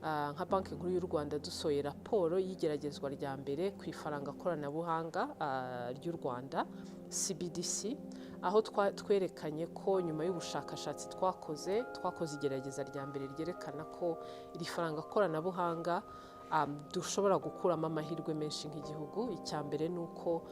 nka Banki Nkuru y'u Rwanda dusohoye raporo y'igeragezwa rya mbere ku ifaranga koranabuhanga ry'u Rwanda, CBDC, aho twerekanye ko nyuma y'ubushakashatsi twakoze igerageza rya mbere ryerekana ko iri faranga koranabuhanga dushobora gukuramo amahirwe menshi nk'igihugu. Icya mbere ni uko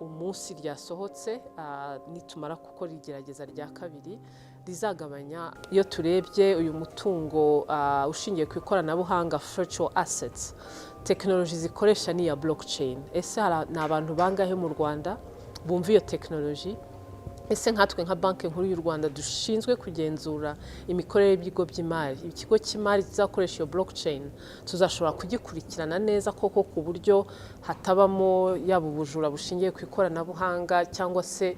umunsi ryasohotse, nitumara gukora igerageza rya kabiri, rizagabanya. Iyo turebye uyu mutungo ushingiye ku ikoranabuhanga, virtual assets, tekinoloji zikoresha ni iya blockchain. Ese ni abantu bangahe mu Rwanda bumva iyo tekinoloji? Ese nkatwe nka Banki Nkuru y'u Rwanda dushinzwe kugenzura imikorere y'ibigo by'imari, ikigo cy'imari kizakoresha iyo blockchain tuzashobora kugikurikirana neza koko, ku buryo hatabamo yaba ubujura bushingiye ku ikoranabuhanga cyangwa se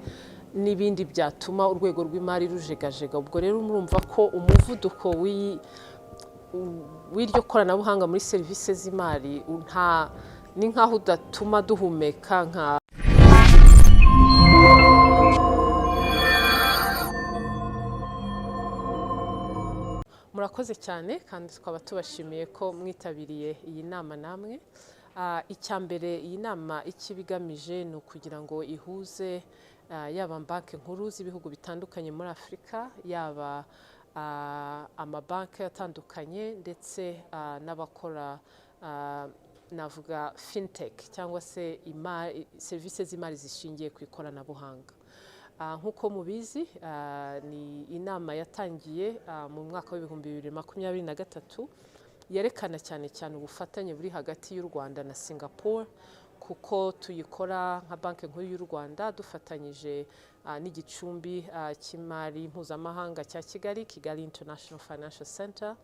n'ibindi byatuma urwego rw'imari rujegajega? Ubwo rero murumva ko umuvuduko w'iryo koranabuhanga muri serivisi z'imari nta ni nk'aho udatuma duhumeka nka Murakoze cyane, kandi tukaba tubashimiye ko mwitabiriye iyi nama namwe. Icya mbere, iyi nama icyo iba igamije ni ukugira ngo ihuze yaba banki nkuru z'ibihugu bitandukanye muri Afurika, yaba amabanki atandukanye, ndetse n'abakora navuga fintech cyangwa se serivisi z'imari zishingiye ku ikoranabuhanga. Nk'uko mubizi, ni inama yatangiye mu mwaka wa 2023, yerekana cyane cyane ubufatanye buri hagati y'u Rwanda na Singapore, kuko tuyikora nka Banki Nkuru y'u Rwanda dufatanyije n'igicumbi cy'imari mpuzamahanga cya Kigali, Kigali International Financial Center,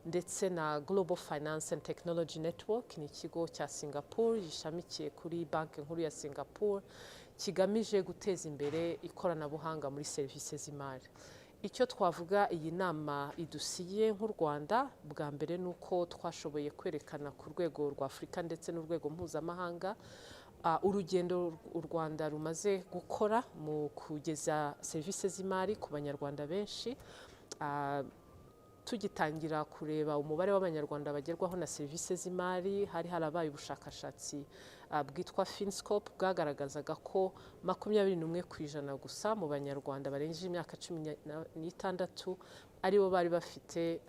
ndetse na Global Finance and Technology Network. Ni ikigo cya Singapore gishamikiye kuri Banki Nkuru ya Singapore, kigamije guteza imbere ikoranabuhanga muri serivisi z'imari. Icyo twavuga iyi nama idusigiye nk'u Rwanda, bwa mbere ni uko twashoboye kwerekana ku rwego rwa Afurika ndetse n'urwego mpuzamahanga urugendo u Rwanda rumaze gukora mu kugeza serivisi z'imari ku Banyarwanda benshi. Tugitangira kureba umubare w'Abanyarwanda bagerwaho na serivisi z'imari, hari harabaye ubushakashatsi bwitwa Finscope, bwagaragazaga ko 21% gusa mu Banyarwanda barengeje imyaka 16 aribo bari bafite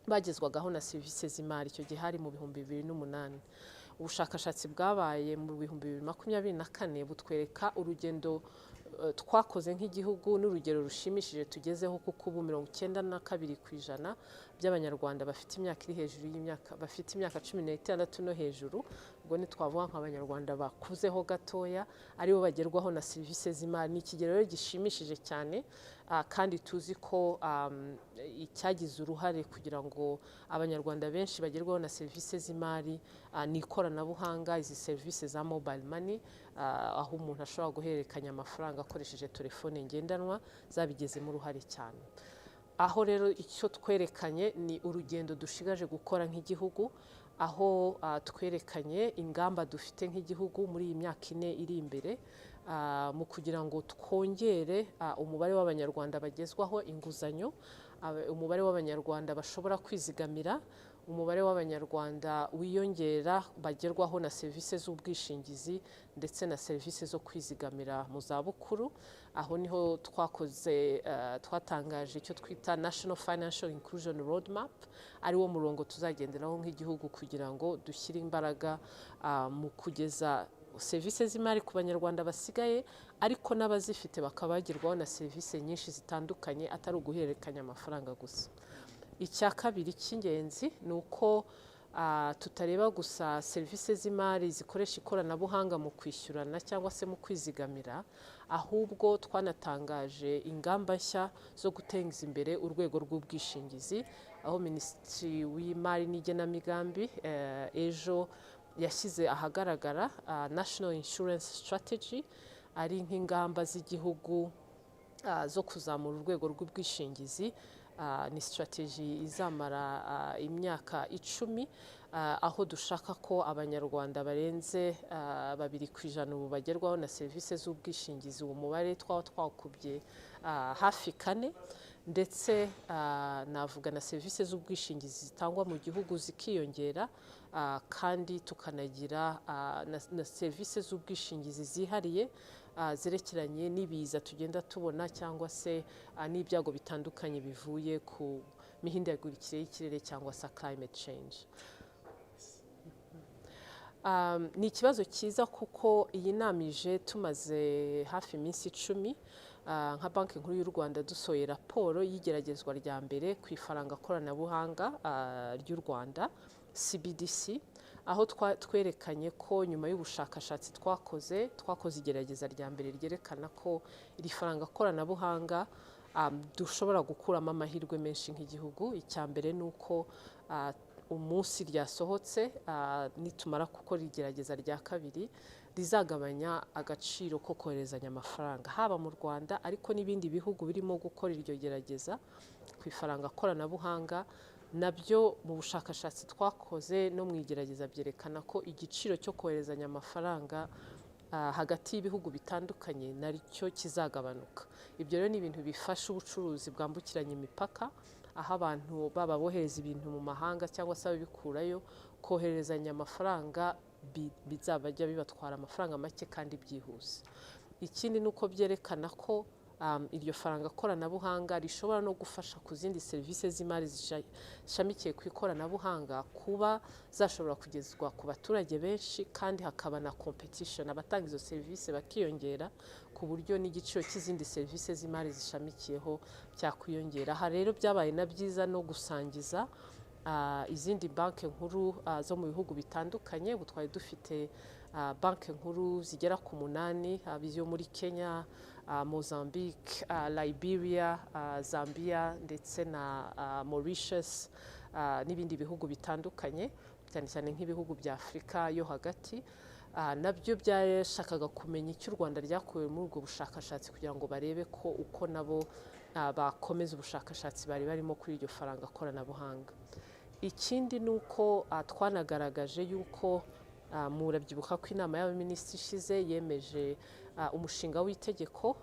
bagezwagaho na serivisi z'imari. Icyo gihe hari mu 2008. Ubushakashatsi bwabaye mu 2024 butwereka urugendo twakoze nk'igihugu n'urugero rushimishije tugezeho, kuko ubu 92% by'Abanyarwanda bafite imyaka iri hejuru y'imyaka, bafite imyaka 16 no hejuru, ubwo ntitwavuga nk'Abanyarwanda bakuzeho gatoya, aribo bagerwaho na serivisi z'imari. Ni ikigero rero gishimishije cyane, kandi tuzi ko icyagize uruhare kugira ngo Abanyarwanda benshi bagerweho na serivisi z'imari ni ikoranabuhanga, izi serivisi za mobile money, aho umuntu ashobora guhererekanya amafaranga akoresheje telefone ngendanwa, zabigizemo uruhare cyane. Aho rero icyo twerekanye ni urugendo dushigaje gukora nk'igihugu, aho twerekanye ingamba dufite nk'igihugu muri iyi myaka 4 iri imbere mu kugira ngo twongere umubare w'Abanyarwanda bagezwaho inguzanyo, umubare w'Abanyarwanda bashobora kwizigamira, umubare w'Abanyarwanda wiyongera bagerwaho na serivisi z'ubwishingizi ndetse na serivisi zo kwizigamira mu zabukuru. Aho niho twakoze twatangaje icyo twita National Financial Inclusion Roadmap, ari wo murongo tuzagenderaho nk'igihugu kugira ngo dushyire imbaraga mu kugeza serivisi z'imari ku Banyarwanda basigaye, ariko n'abazifite bakaba bagerwaho na serivisi nyinshi zitandukanye, atari uguhererekanya amafaranga gusa. Icya kabiri cy'ingenzi ni uko tutareba gusa serivisi z'imari zikoresha ikoranabuhanga mu kwishyurana cyangwa se mu kwizigamira, ahubwo twanatangaje ingamba nshya zo guteza imbere urwego rw'ubwishingizi, aho Minisitiri w'Imari n'Igenamigambi ejo yashyize ahagaragara National Insurance Strategy, ari nk'ingamba z'igihugu zo kuzamura urwego rw'ubwishingizi. Ni strategy izamara imyaka 10, aho dushaka ko Abanyarwanda barenze 2% ubu bagerwaho na serivisi z'ubwishingizi, uwo mubare twaba twakubye hafi kane. Ndetse navuga na serivisi z'ubwishingizi zitangwa mu gihugu zikiyongera, kandi tukanagira na serivisi z'ubwishingizi zihariye zerekeranye n'ibiza tugenda tubona cyangwa se n'ibyago bitandukanye bivuye ku mihindagurikire y'ikirere cyangwa se climate change. Ni ikibazo cyiza kuko iyi nama ije tumaze hafi iminsi 10 nka Banki Nkuru y'u Rwanda dusohoye raporo y'igeragezwa rya mbere ku ifaranga koranabuhanga ry'u Rwanda, CBDC, aho twerekanye ko nyuma y'ubushakashatsi twakoze igerageza rya mbere ryerekana ko iri faranga koranabuhanga dushobora gukuramo amahirwe menshi nk'igihugu. Icya mbere ni uko umunsi ryasohotse, nitumara gukora igerageza rya kabiri, rizagabanya agaciro ko koherezanya amafaranga haba mu Rwanda ariko n'ibindi bihugu birimo gukora iryo gerageza ku ifaranga koranabuhanga. Nabyo mu bushakashatsi twakoze no mu igerageza byerekana ko igiciro cyo koherezanya amafaranga hagati y'ibihugu bitandukanye naryo kizagabanuka. Ibyo rero ni ibintu bifasha ubucuruzi bwambukiranya imipaka, aho abantu baba bohereza ibintu mu mahanga cyangwa se ababikurayo, koherezanya amafaranga bizabajya bibatwara amafaranga make kandi byihuse. Ikindi ni uko byerekana ko iryo faranga koranabuhanga rishobora no gufasha ku zindi serivisi z'imari zishamikiye ku ikoranabuhanga kuba zashobora kugezwa ku baturage benshi, kandi hakaba na competition, abatanga izo serivisi bakiyongera ku buryo n'igiciro cy'izindi serivisi z'imari zishamikiyeho cyakwiyongera. Aha rero byabaye na byiza no gusangiza izindi banki nkuru zo mu bihugu bitandukanye. Ubu twari dufite banki nkuru zigera ku munani, haba izo muri Kenya, Mozambique, Liberia, Zambia ndetse na Mauritius n'ibindi bihugu bitandukanye, cyane cyane nk'ibihugu bya Afurika yo hagati. Nabyo byashakaga kumenya icyo u Rwanda ryakuwe muri ubwo bushakashatsi kugira ngo barebe ko uko nabo bakomeza ubushakashatsi bari barimo kuri iryo faranga koranabuhanga. Ikindi ni uko twanagaragaje yuko murabyibuka ko inama y'abaminisitiri ishize yemeje umushinga w'itegeko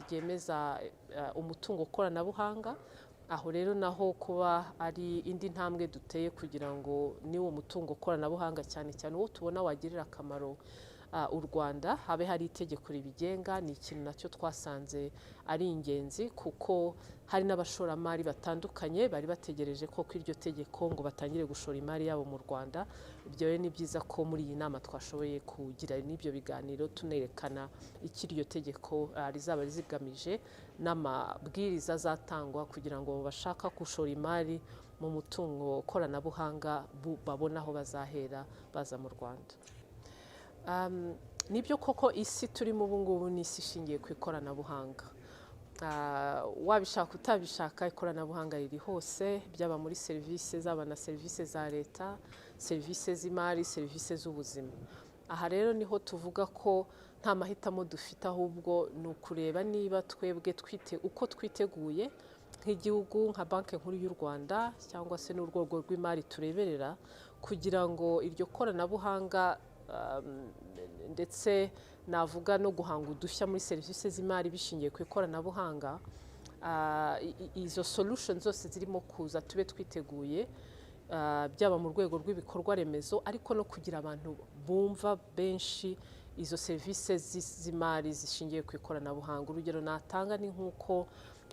ryemeza umutungo koranabuhanga. Aho rero naho kuba ari indi ntambwe duteye kugira ngo n'uwo mutungo koranabuhanga, cyane cyane uwo tubona wagirira akamaro u Rwanda, habe hari itegeko ribigenga. Ni ikintu nacyo twasanze ari ingenzi kuko hari n'abashoramari batandukanye bari bategereje ko iryo tegeko ngo batangire gushora imari yabo mu Rwanda. Ibyo rero ni byiza ko muri iyi nama twashoboye kugira n'ibyo biganiro, tunerekana icyo iryo tegeko rizaba rigamije n'amabwiriza azatangwa kugira ngo bashaka gushora imari mu mutungo koranabuhanga babone aho bazahera baza mu Rwanda. Nibyo koko, isi turimo ubu ngubu ni isi ishingiye ku ikoranabuhanga. Wabishaka utabishaka, ikoranabuhanga riri hose, byaba muri serivisi, zaba na serivisi za leta, serivisi z'imari, serivisi z'ubuzima. Aha rero niho tuvuga ko nta mahitamo dufite, ahubwo ni ukureba niba twebwe twite uko twiteguye nk'igihugu, nka Banki Nkuru y'u Rwanda cyangwa se n'urwego rw'imari tureberera, kugira ngo iryo koranabuhanga ndetse navuga no guhanga udushya muri serivisi z'imari bishingiye ku ikoranabuhanga, izo solution zose zirimo kuza tube twiteguye, byaba mu rwego rw'ibikorwa remezo ariko no kugira abantu bumva benshi izo serivisi z'imari zishingiye ku ikoranabuhanga. Urugero natanga ni nk'uko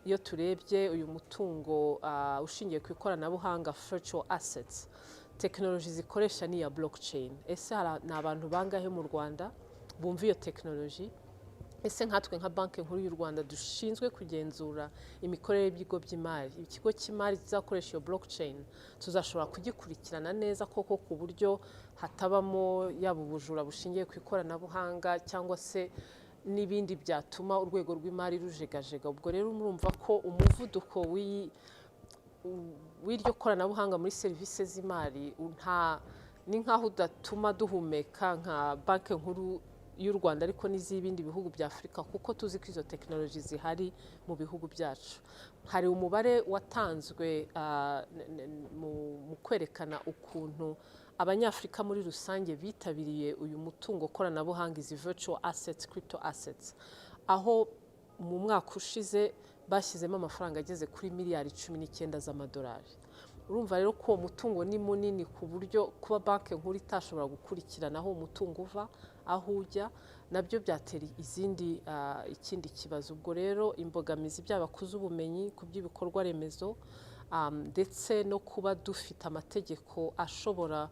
iyo turebye uyu mutungo ushingiye ku ikoranabuhanga, virtual assets, tekinoloji zikoresha ni iya blockchain. Ese ni abantu bangahe mu Rwanda bumva iyo tekinoloji? Ese nkatwe nka Banki Nkuru y'u Rwanda dushinzwe kugenzura imikorere y'ibigo by'imari, ikigo cy'imari kizakoresha iyo blockchain tuzashobora kugikurikirana neza koko ku buryo hatabamo yaba ubujura bushingiye ku ikoranabuhanga cyangwa se n'ibindi byatuma urwego rw'imari rujegajega? Ubwo rero murumva ko umuvuduko w'iryo koranabuhanga muri serivisi z'imari nta ni nk'aho udatuma duhumeka nka Banki Nkuru y'u Rwanda ariko n'iz'ibindi bihugu bya Afurika, kuko tuzi ko izo tekinoloji zihari mu bihugu byacu. Hari umubare watanzwe mu kwerekana ukuntu Abanyafurika muri rusange bitabiriye uyu mutungo koranabuhanga, izi virtual assets, crypto assets, aho mu mwaka ushize Bashyizemo amafaranga ageze kuri miliyari 19 z'amadolari. Urumva rero ko uwo mutungo ni munini, ku buryo kuba Banki Nkuru itashobora gukurikirana aho umutungo uva, aho ujya, nabyo byatera ikindi kibazo. Ubwo rero imbogamizi, byaba ku z'ubumenyi, ku by'ibikorwa remezo, ndetse no kuba dufite amategeko ashobora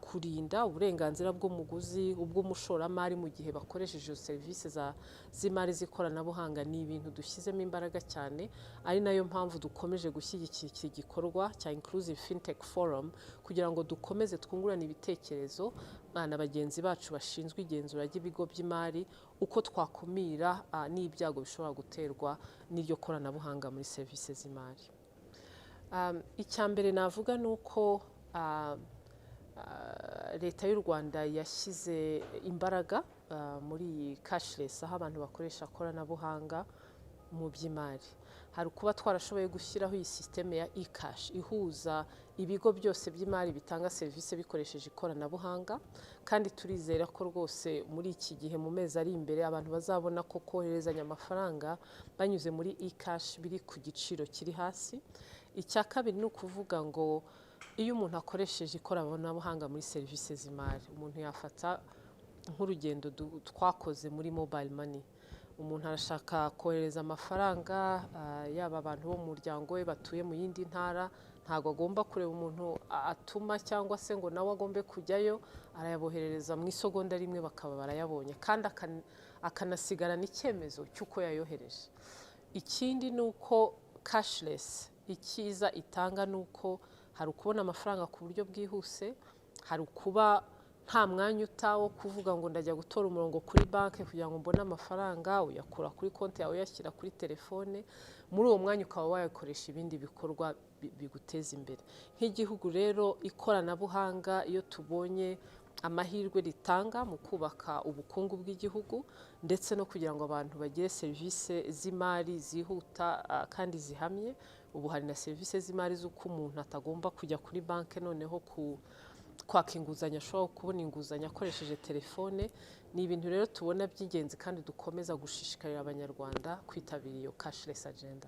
kurinda uburenganzira bw'umuguzi, ubw'umushoramari mu gihe bakoresheje izo serivisi z'imari z'ikoranabuhanga, ni ibintu dushyizemo imbaraga cyane, ari nayo mpamvu dukomeje gushyigikira iki gikorwa cya Inclusive Fintech Forum, kugira ngo dukomeze twungurane ibitekerezo na bagenzi bacu bashinzwe igenzura ry'ibigo by'imari, uko twakumira n'ibyago bishobora guterwa n'iryo koranabuhanga muri serivisi z'imari. Icya mbere navuga ni uko Leta y'u Rwanda yashyize imbaraga muri iyi cashless, aho abantu bakoresha koranabuhanga mu by'imari. Hari ukuba twarashoboye gushyiraho iyi sisiteme ya e-cash ihuza ibigo byose by'imari bitanga serivisi bikoresheje ikoranabuhanga, kandi turizera ko rwose muri iki gihe, mu mezi ari imbere, abantu bazabona ko kohererezanya amafaranga banyuze muri e-cash biri ku giciro kiri hasi. Icya kabiri ni ukuvuga ngo iyo umuntu akoresheje ikoranabuhanga muri serivisi z'imari, umuntu yafata nk'urugendo twakoze muri mobile money. Umuntu arashaka kohereza amafaranga, yaba abantu bo mu muryango we batuye mu yindi ntara, ntabwo agomba kureba umuntu atuma cyangwa se ngo nawe agombe kujyayo. Arayaboherereza mu isegonda rimwe bakaba barayabonye, kandi akanasigarana icyemezo cy'uko yayohereje. Ikindi ni uko cashless icyiza itanga ni uko hari ukubona amafaranga ku buryo bwihuse, hari ukuba nta mwanya uta wo kuvuga ngo ndajya gutora umurongo kuri banki kugira ngo mbone amafaranga. Uyakura kuri konti yawe uyashyira kuri telefone, muri uwo mwanya ukaba wayakoresha ibindi bikorwa biguteza imbere nk'igihugu. Rero ikoranabuhanga, iyo tubonye amahirwe ritanga mu kubaka ubukungu bw'igihugu, ndetse no kugira ngo abantu bagire serivisi z'imari zihuta kandi zihamye. Ubu hari na serivisi z'imari z'uko umuntu atagomba kujya kuri banki noneho ku kwaka inguzanyo, ashobora kubona inguzanyo akoresheje telefone. Ni ibintu rero tubona by'ingenzi kandi dukomeza gushishikarira Abanyarwanda kwitabira iyo cashless agenda.